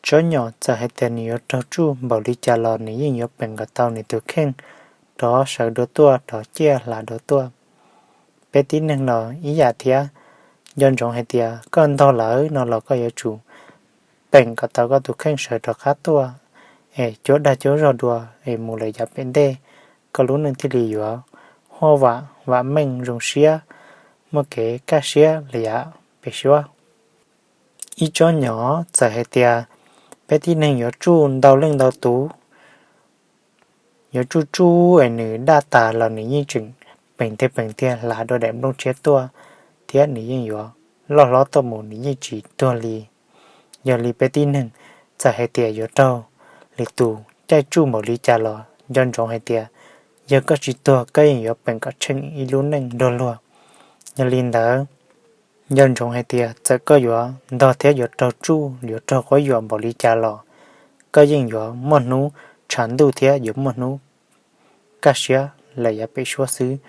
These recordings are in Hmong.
Tsob nyom txawm hais tias nws yuav raug tsuj npaum li cas los nws yeej yuav peem kom tau nws tus kheej rov sawv dua tuaj, rov ciaj hlav dua tuaj. Peb tib neeg los ib yam thiab, nco ntsoov hais tias koj ntog lawm no los koj yuav tsum peem kom tau koj tus kheej sawv rov qab tuaj, es cuab dag cuab zog dua es mus lawm yav pem ntej, koj lub neej thiaj li yuav huaj vam, vam meej, zoo siab, muaj kev kaj siab lawm yav pem suab. Ib tsob nyom txawm hais tias peb tib neeg yuav tsuj ntau leej ntau tus, yuav tsuj tsuj es nws daj tas los nws yeej tseem peem tiag peem tiag hlav dua daim nplooj tshiab tuaj, thiab nws yeej yuav loj hlob tuaj mus, nws yeej tsis tuag li. Yog li peb tib neeg txawm hais tias yuav raug lwm tus caij tsuj npaum li cas los nco ntsoov hais tias yog koj tsis tuag koj yeej yuav peem kom tsheej ib lub neej nrog luag. Yog li ntawd, nco ntsoov hais tias txawm koj yuav ntog thiab yuav raug tsuj, yuav raug quab yuam npaum li cas los koj yeej yuav muaj hnub tshav ntuj thiab yuav muaj hnub kaj siab lawm yav pem suab xwb.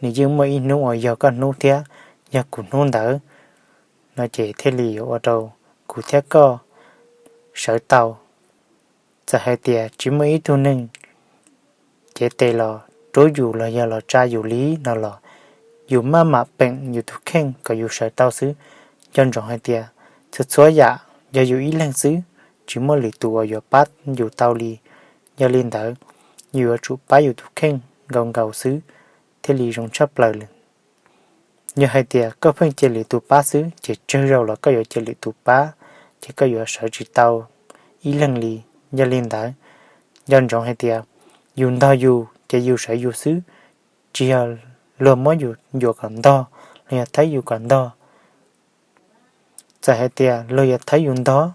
Nws yeej muaj ib hnub uas yog koj hnub thiab yog kuv hnub ntawd no ces thiaj li yuav ua rau kuv thiab koj sawv tau. Txawm hais tias tsis muaj ib tug neeg cev tes los rub yus los yog los tsa yus li no los yus maj mam peem yus tus kheej kom yus sawv tau xwb. Nco ntsoov hais tias txhua txhua yam yog yus ib leeg xwb, tsis muaj lwm tus uas yuav pab yus tau li. Yog li ntawd, yus yuav tsum pab yus tus kheej nkaus nkaus xwb thiaj li zoo tshaj plaws li. Yog hais tias koj pheej cia lwm tus pab xwb ces tsawg zaus los koj yuav cia lwm tus pab, ces koj yuav sawv tsis tau ib leeg li. Yog li ntawd, nco ntsoov hais tias yus ntog yus ces yus sawv yus xwb, tsis yog luag muab yus yuam kom ntog los yog thawb yus kom ntog. Txawm hais tias luag yuav thawb yus ntog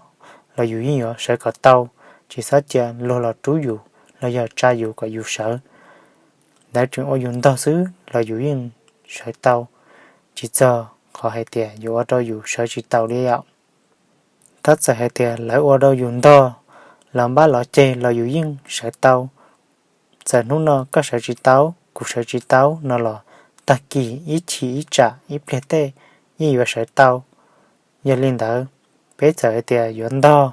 los yus yeej yuav sawv kom tau, tsis txhob cia luag los rub yus los yog tsa yus kom yus sawv. Lawv tseem ua yus ntog xwb los yus yeej sawv tau, tsis txog qhov hais tias yuav ua rau yus sawv tsis tau li yom. Tab txawm hais tias lawv ua rau yus ntog, lawv npab lov ceg los yus yeej sawv tau. Txawm hnub no koj sawv tsis tau, kuv sawv tsis tau no los tag kis ib chim ib tsam ib pliag tej yeej yuav sawv tau. Yog li ntawd, peb txawm hais tias yuav ntog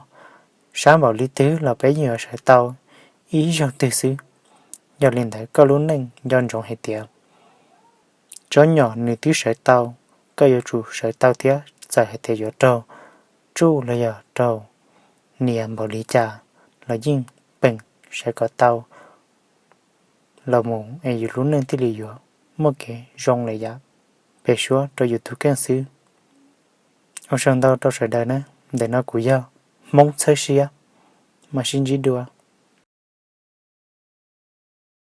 sab npaum li twg los peb yeej yuav sawv tau ib zaug twg xwb. Yog li ntawd koj lub neej nco ntsoov hais tias tsob nyom nws twb sawv tau, koj yuav tsum sawv tau thiab. Txawm hais tias yuav raug tsuj los yog raug nias npaum li cas los yeej peem sawv kom tau los mus es yus lub neej thiaj li yuav muaj kev zoo lawm yav pem suab rau yus tus kheej xwb. Ua tsaug ntau rau sawv daws na, ntawm no kuv yog Hmoob Txhawb Siab, mam sib ntsib dua.